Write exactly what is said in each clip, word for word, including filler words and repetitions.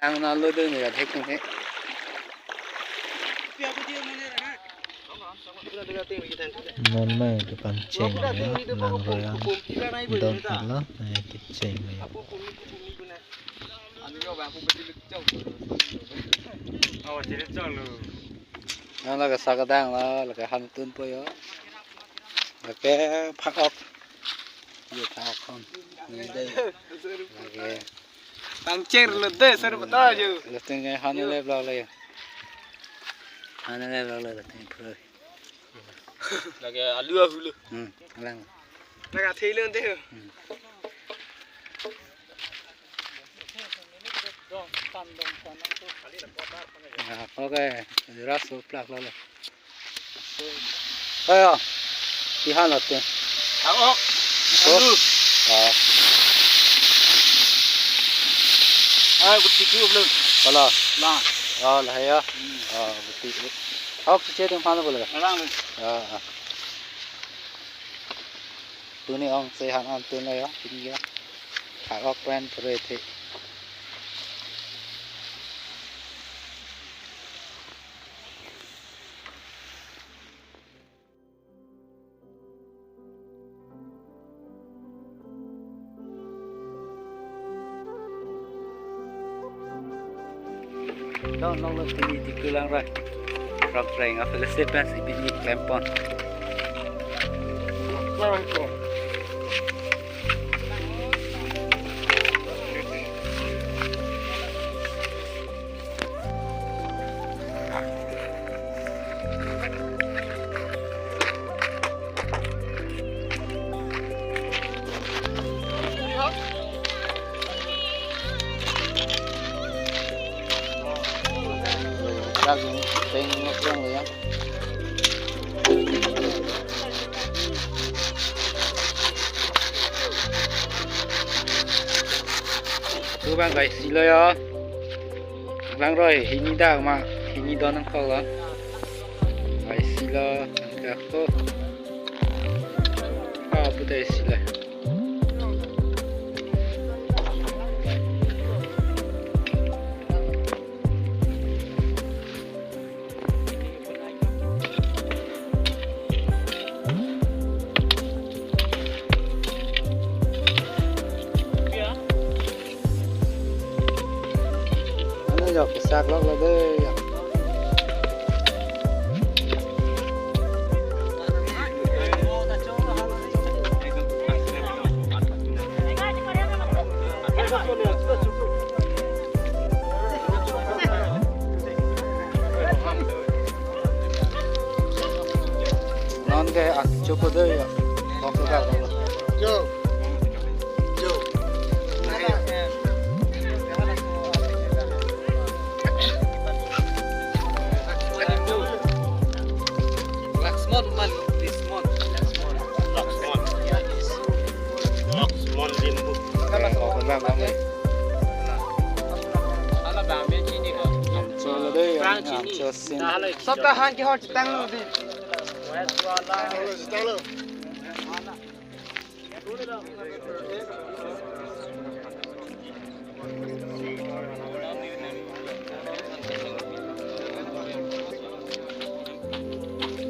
Ang nalo dun ya, thek ni. Non mai ke pangcheng ya, nang royang don helo, eh, kecheng ya. Ang lake sak adang lo, lake han tunpo yo. Lake phak-ok. Yo phak-ok hon. Ni dei. Lake Pangcheng lo dei, sir, betul aja. Lating ke han le blok le. Han le blok le lating pro. Lake alu ahu lo. Hmm, alang. Lake thei lo dei. Hmm. Ya, okay. Ras so plak lo le. Ayo, kihan lote. Ang ok. Ang ok. Alu. Ah. Ay, buti ko belum. Kala. Lang. Ah, lah ya. Hmm. Ah, buti. Hok si ceding mana boleh? Lang. Ah, ah. Tuni ong sehan antun lo ya, tuni ya. Thak-ok pen pure the. Don long lo pini di kulang rai. Rok reng a fellowship pen si pini klempon. Lagi peng ngeprong ya. Tu bang guys, silo ya. Bang roi, hini dak ma, hini don nangkok lo. Ai silo, angka ko. Ah, putai silo. Ano jo, kesak lok lo dei ya. Non ke ak chopo dei ya. Oke ka. Yo. Yo. Laksmon man, Laksmon. Laksmon. Laksmon Limbu. Oke, oke, bang, bang, bang. Ala bang, bang chini ko. Cholo dei, bang chini. Cholo sin. Sab ta han ke hor chitang lo dei. Wes wala. Chitang lo.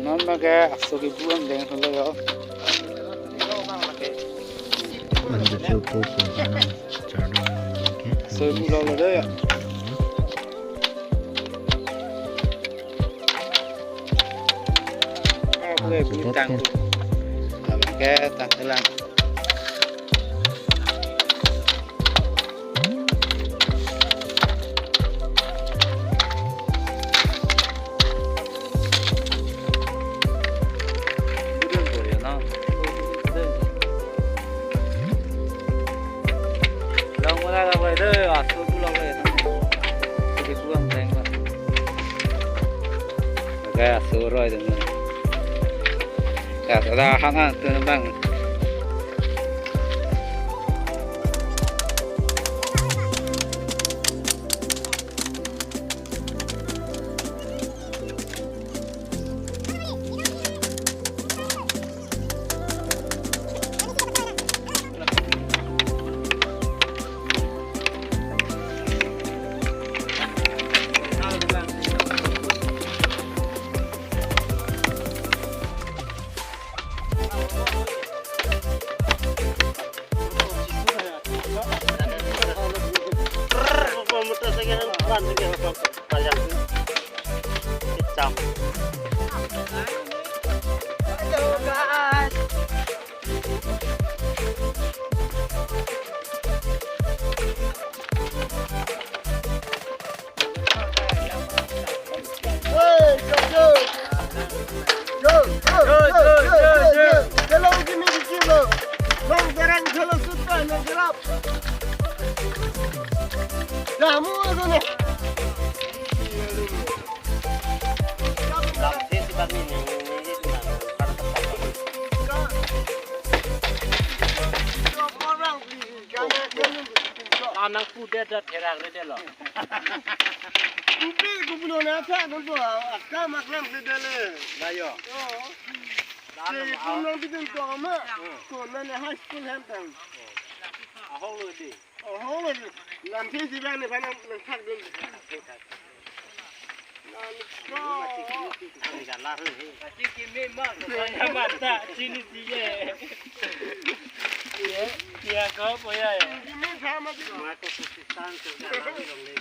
Non lake aso kebu angdeng holo yo. Andi chopo ko alam chardon lake. So bu lo lo ya. Oke, bintang. Oke, tangtelang. Budun boya na. Long wala la bai de, aso tu long bai na. Sidi buang teng ba. Oke, aso roi dun. Ya, ada hang ah, tu nembang. Hello, guys. Hey, go, go. Go, go, go, go, go, go. Hello, give me the kilo. Long garang hello sutta na garap. Jamu aso ne. Anang pudet dat herak re delo. Kupi kupulo na sa dolo. Akam akam se dele. Layo. Oh. Se kunang bidin to ama. Hmm. Ko na ne high school hem tang. Ahong lo di. Ahong lo di. Lam si si bang ne bang nang sak dun. Nang ko. Ini kan lah, he. Pasti kimi mah, saya mata sini dia. Dia, dia ko apa ya? Kimi sama di. Mata susistan tu jalan dong le.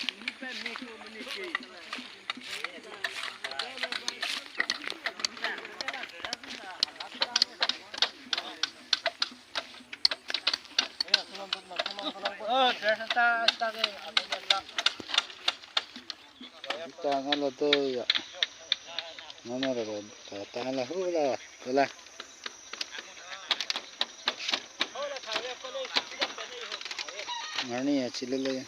Ini kan ni komuniti. Oh, dress ta, ta ke. Tanglo to ya. Mama ra ta, tanglo hula, hula. Arni ya chilele.